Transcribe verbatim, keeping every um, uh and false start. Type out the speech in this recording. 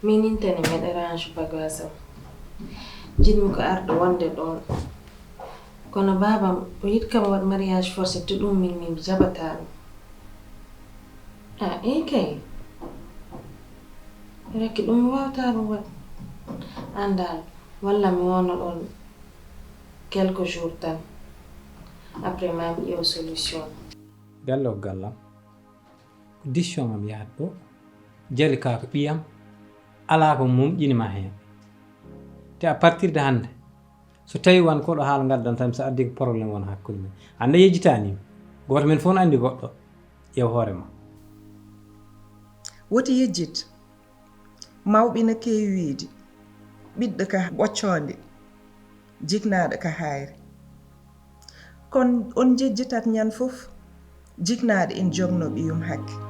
Min intani meɗa range bagage am. Jiɗmi ko arɗo wonde ɗon. Kono baabam o yiɗ kam waɗ mariage forcé, to ɗum min min jaɓataa ɗum. A, eyi kay. Rakki ɗum mi waawtaa ɗum waɗ. Anndal, walla mi wona ɗon quelques jours tan. Après ma mi ƴeew solution. Galle o gallam. Ko décision am yahat ɗo. Jali ka ko ɓiyam. Alaa ko momƴini ma heen. Te à partir de hannde, so tawi wan koɗo haala ngaddantam, so addi ko problème won hakkunde men. Hannde yejjitani. Gooto men fof no anndi goɗɗo. Ƴeew hoore ma. Woti yejjit. Mawɓe no keewi wiide, ɓiɗɗo ka ɓoccoonde, jiknaaɗo ka hayre. Kono on njejjitat ñan fof, jiknaaɗo en jogno ɓiyum hakke.